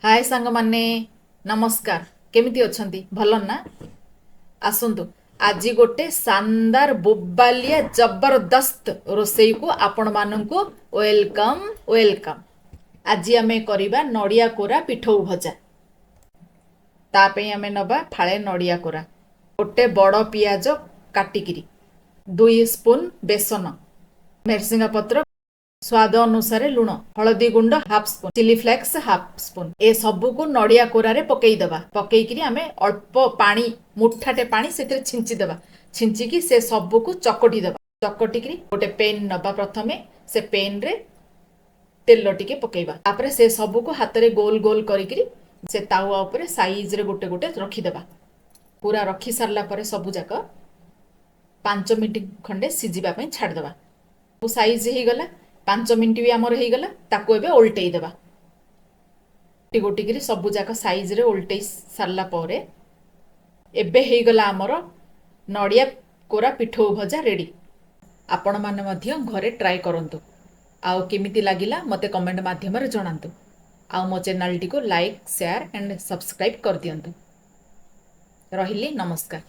ହାଏ ସାଙ୍ଗମାନେ, ନମସ୍କାର। କେମିତି ଅଛନ୍ତି? ଭଲ ନା? ଆସନ୍ତୁ, ଆଜି ଗୋଟେ ଶାନଦାର, ବୋବାଲିଆ, ଜବରଦସ୍ତ ରୋଷେଇକୁ ଆପଣମାନଙ୍କୁ welcome, welcome. ଆଜି ଆମେ କରିବା ନଡ଼ିଆ କୋରା ପିଠଉ ଭଜା। ତା ପାଇଁ ଆମେ ନେବା ଫାଳେ ନଡ଼ିଆ କୋରା, ଗୋଟେ ବଡ଼ ପିଆଜ କାଟିକିରି, 2 ସ୍ପୁନ୍ ବେସନ, ଭେରସିଙ୍ଗା ପତ୍ର, ସ୍ୱାଦ ଅନୁସାରେ ଲୁଣ, ହଳଦୀ ଗୁଣ୍ଡ half spoon, chilli flakes half spoon. ଏ ସବୁକୁ ନଡ଼ିଆ କୋରାରେ ପକେଇଦେବା। ପକେଇକିରି ଆମେ ଅଳ୍ପ ପାଣି, ମୁଠାଟେ ପାଣି ସେଥିରେ ଛିଞ୍ଚି ଦେବା। ଛିଞ୍ଚିକି ସେ ସବୁକୁ ଚକଟି ଦେବା। ଚକଟିକିରି ଗୋଟେ ପେନ୍ ନେବା ପ୍ରଥମେ। ସେ ପେନ୍ରେ ତେଲ ଟିକେ ପକେଇବା। ତାପରେ ସେ ସବୁକୁ ହାତରେ ଗୋଲ ଗୋଲ କରିକିରି ସେ ତାୱା ଉପରେ ସାଇଜରେ ଗୋଟେ ଗୋଟେ ରଖିଦେବା। ପୁରା ରଖି ସାରିଲା ପରେ ସବୁ ଯାକ 5 ମିନିଟ୍ ଖଣ୍ଡେ ସିଝିବା ପାଇଁ ଛାଡ଼ିଦେବା। ସାଇଜ ହେଇଗଲା, 5 ମିନିଟ୍ ବି ଆମର ହେଇଗଲା। ତାକୁ ଏବେ ଓଲଟେଇ ଦେବା। ଗୋଟି ଗୋଟିକିରି ସବୁ ଯାକ ସାଇଜରେ ଓଲଟେଇ ସାରିଲା ପରେ ଏବେ ହେଇଗଲା ଆମର ନଡ଼ିଆ କୋରା ପିଠଉ ଭଜା ରେଡ଼ି। ଆପଣମାନେ ମଧ୍ୟ ଘରେ ଟ୍ରାଏ କରନ୍ତୁ ଆଉ କେମିତି ଲାଗିଲା ମୋତେ କମେଣ୍ଟ ମାଧ୍ୟମରେ ଜଣାନ୍ତୁ। ଆଉ ମୋ ଚ୍ୟାନେଲଟିକୁ ଲାଇକ୍, ସେୟାର ଆଣ୍ଡ ସବସ୍କ୍ରାଇବ୍ କରିଦିଅନ୍ତୁ। ରହିଲି, ନମସ୍କାର।